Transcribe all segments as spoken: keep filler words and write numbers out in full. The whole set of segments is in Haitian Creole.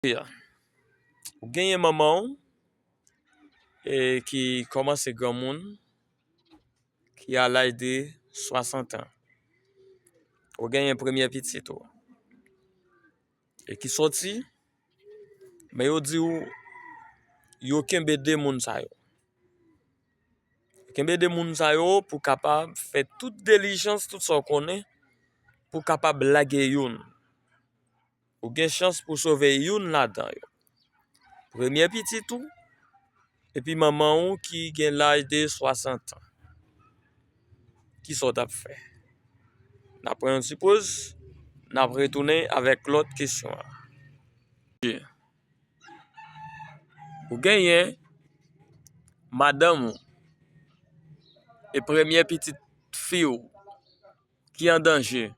Ou genyen manman w e ki kòmanse granmoun, ki a laj de swasant an. Ou genyen premye pitit ou e ki sòti, men yo di w yo kenbe de moun sa yo. Kenbe de moun sa yo pou kapab fè tout dilijans, tout sa w konnen, pou kapab lage youn. Ou gen chans pou sove youn ladan yo. Premye pitit ou, epi manman ou ki gen laj de swasant an. Kisa w t ap fè? N ap pran yon ti poz, n ap retounen avèk lòt kesyon an. Ou genyen madanm ou e premye pitit fi w ki an danje.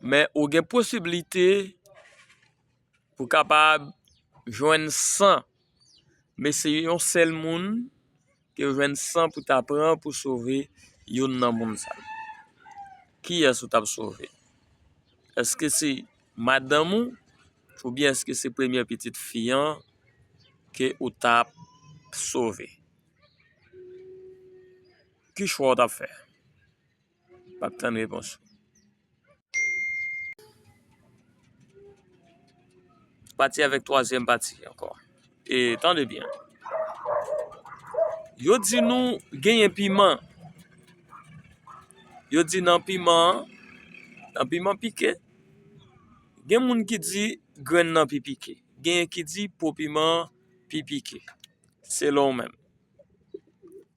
Men ou gen posiblite pou kapab jwenn san. Men se yon sèl moun ke w jwenn san pou ta pran pou sove youn nan moun sa yo. Kiyès ou t ap sove? Èske se madanm ou oubyen èske se premye pitit fi an ke ou t ap sove? Ki chwa w t ap fè? M ap tann repons ou. Pati avèk twazyèm pati ankò. E tande byen. Yo di nou genyen piman. Yo di nan piman an, nan piman pike, gen moun ki di grenn nan pi pike. Genyen ki di po piman an pi pike. Selon w menm.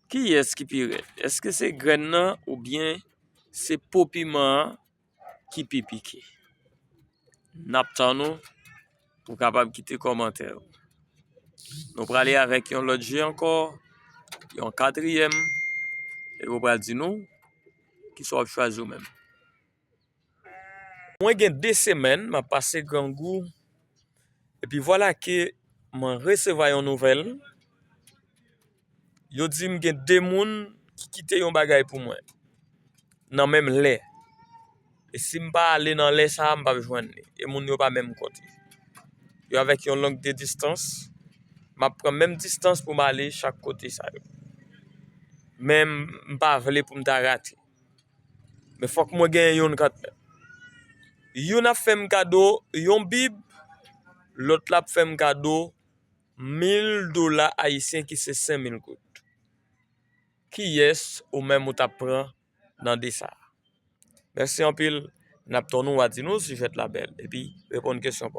Kiyès ki pi rèd? Èske se grenn nan oubyen se po piman an ki pi pike? N ap tann ou pou w kapab kite kòmantè w. Nou prale avèk yon lòt je ankò, yon katriyèm, epi w pral di nou kisa w ap chwazi w menm. Mwen gen de semèn m ap pase grangou, epi vwala ke mwen resevwa yon nouvèl. Yo di m gen de moun ki kite yon bagay pou mwen nan menm lè. E si m pa ale nan lè sa a, m p ap jwenn li. E moun yo pa menm kote. Yo avèk yon long de distans. M ap pran menm distans pou m ale chak kote sa yo. Men m pa vle pou m ta rate. Men fòk mwen genyen youn kanmenm. Youn ap fè m kado yon bib, lòt la ap fè m kado mil dola ayisyen ki se senk mil goud. Kiyès ou menm ou t ap pran nan de sa a? Mèsi anpil. N ap tann ou a di nou si fèt la bèl epi reponn kesyon pa w.